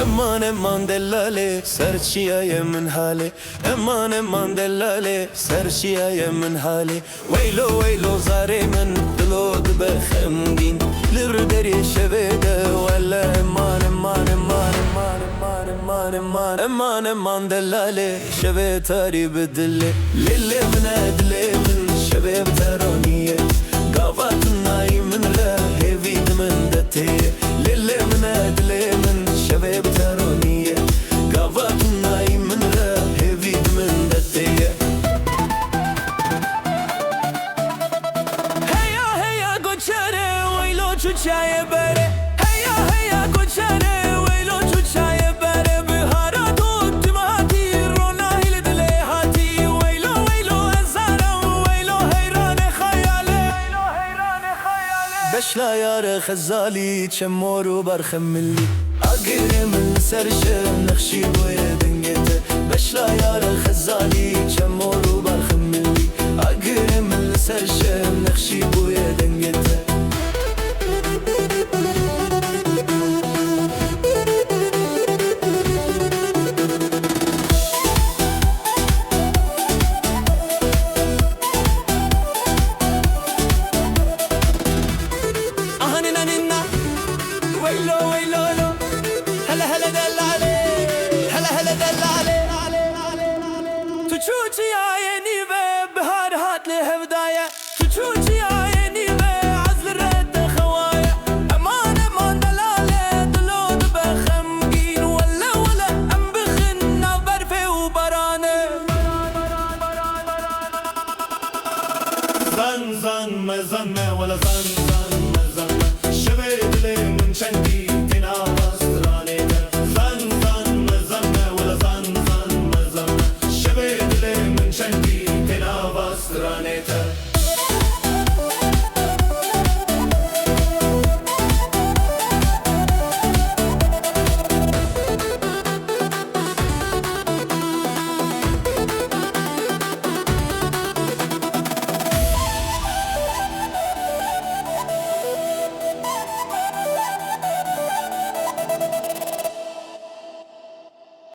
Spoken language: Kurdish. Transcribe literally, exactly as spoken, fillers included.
Eman eman delalê, ser çiyayê min halê. Eman eman delalê, ser çiyayê min halê. Weylo weylo zarê min, dilo dibe xemgîn. Li ber derê şevê de wele eman eman eman eman eman eman eman eman eman delalê. Şevê tarî bi dilê. Lê lê min e dilê min, şevê bi te ronî ye. Gava tu nayî min re, hêvî di min de tê ye. Lê lê min e dilê min, şevê bi te ronî ye. Gava tu nayî min re, hêvî di min de tê ye. Heya heya goçere, weylo çû çayê bere. Heya heya goçere, weylo çû çayê bere. Bihara dot tim hatî, rona hîl dilê hatî. Weylo weylo ez zaram, weylo heyranê xeyalê. Beşla yare xezalî, çem mor û berxemilî. Agirê min li ser şev nexşî bûye dengê te. Beşla yare xezalî, çem mor û berxemilî. Agirê min li ser şev nexşî bûye dengê te. Aha nina nina. Weylo weylo lo. Hele hele delale. Hele hele delale. Tu çû çiyayê nîve, bihar hat li hevdaye. Tu çû çiyayê nîve, ez li re te xewaye. Eman eman delale, dilo dibe xemgîn. Wele wele em bixin nav berfê û barane. Zan zan me zan me, wele zan zan me zan me. Şevê dilê min çendî